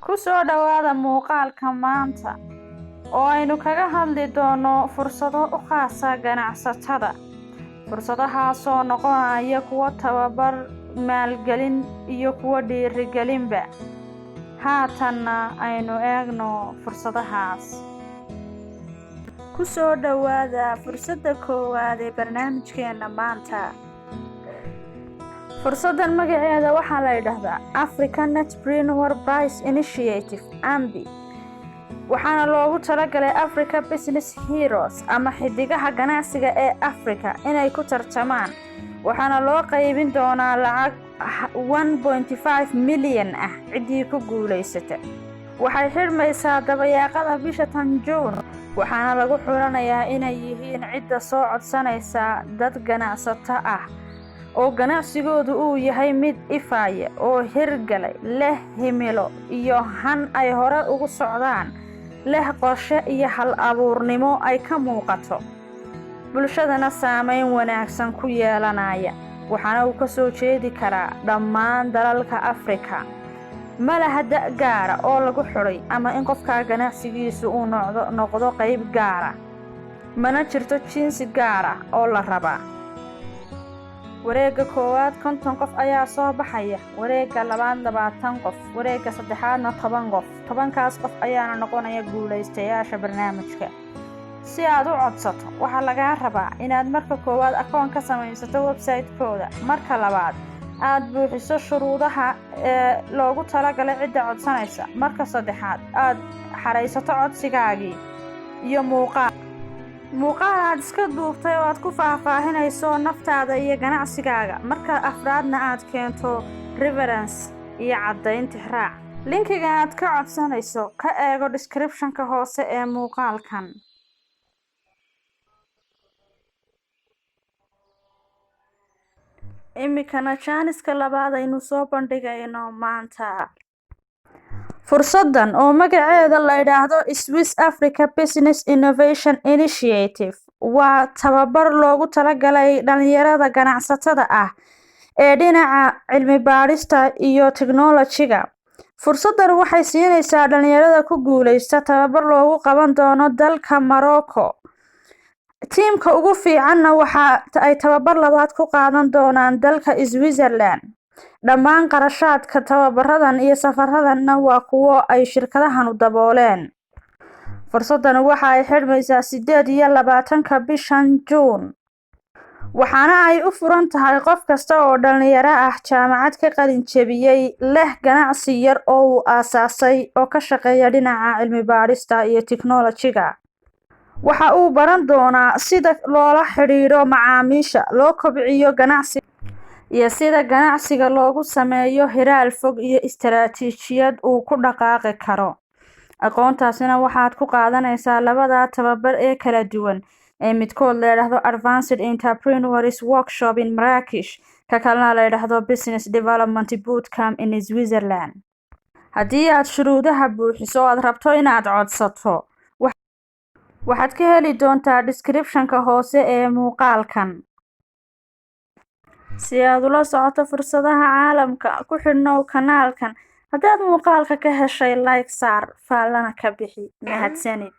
Ku soo dhawaada muuqaalka maanta oo aynu kaga hadli doono fursado u khaasa ganacsatada. Fursadahaasoo noqonaya kuwo tababar, maalgelin iyo kuwo dhiirigelinba. Haatanna aynu eegno fursadahaas. Ku soo dhawaada fursadda koowaad ee barnaamijkeena maanta. Fursaddan magaceeda waxaa la yidhaahdaa African Entrepreneur Prize Initiative, AMBI, waxaana loogu talagalay Africa Business Heroes ama xidigaha ganacsiga ee Africa inay ku tartamaan, waxaana loo qaybin doonaa lacag 1.5 milyan ah ciddii ku guulaysata. Waxay xidhmaysaa dabayaaqada bisha tan Juun, waxaana lagu xulanayaa inay yihiin cidda soo codsanaysa dad ganacsato ah oo ganacsigoodu uu yahay mid ifaya oo hirgalay, leh himilo iyo han ay hore ugu socdaan, leh qorshe iyo hal abuurnimo ay ka muuqato, bulshadana saameyn wanaagsan ku yeelanaya. Waxaana uu ka soo jeedi karaa dhammaan dalalka Afrika. Ma laha da' gaara oo lagu xidhay ama in qofkaa ganacsigiisu uu noqdo qayb gaara, mana jirto jinsi gaara oo la rabaa. Wareegga koowaad 50 qof ayaa soo baxaya, wareegga labaad 20 qof, wareegga saddexaadna 10 qof. 10-kaas qof ayaana noqonaya guulaystayaasha barnaamijka. Si aad u codsato, waxaa lagaa rabaa inaad marka koowaad akoon ka samaysato website-kooda, marka labaad aad buuxiso shuruudaha ee loogu talagalay cidda codsanaysa, marka saddexaad aad xaraysato codsigaagii iyo muuqaal aad iska duubtay oo aad ku faahfaahinayso naftaada iyo ganacsigaaga, marka afraadna aad keento reference iyo caddayn tixraac. Linkiga aad ka codsanayso ka eego description-ka hoose ee muuqaalkan. Imikana jaaniska labaad aynu soo bandhigayno maanta. Fursaddan oo magaceeda la yidhaahdo Swiss Africa Business Innovation Initiative waa tababar loogu talagalay dhalinyarada ganacsatada ah ee dhinaca cilmi baadhista iyo tiknoolajiga. Fursaddan waxay siinaysaa dhalinyarada ku guuleysta tababar loogu qaban doono dalka Morocco. Tiimka ugu fiicanna waxa ay tababar labaad ku qaadan doonaan dalka Switzerland. Dhammaan qarashaadka tababaradan iyo safaradanna waa kuwo ay shirkadahanu dabooleen. Fursaddan waxa ay xidhmaysaa 28-ka bishan Juun, waxaana ay u furan tahay qof kasta oo dhalinyaro ah, jaamacad ka qalin jebiyey, leh ganacsi yar oo uu aasaasay oo ka shaqeeya dhinaca cilmi baadhista iyo tiknoolajiga. Waxa uu baran doonaa sida loola xidhiidho macaamiisha, loo kobciyo ganacsi iyo sida ganacsiga loogu sameeyo hiraal fog iyo istaraatiijiyad uu ku dhaqaaqi karo. Aqoontaasina waxaad ku qaadanaysaa labada tababar ee kala duwan ee midkood la yidhaahdo Advanced Entrepreneurs Workshop in Marrakesh, ka kalena la yidhaahdo Business Development Bootcamp in Switzerland. Haddii aad shuruudaha buuxiso oo aad rabto inaad codsato, waxaad ka heli doontaa description-ka hoose ee muuqaalkan. Si aad ula socoto fursadaha caalamka, ku xidhnow kanaalkan. Haddaad muuqaalka ka heshay, like saar, faallana ka bixi. Mahadsanid.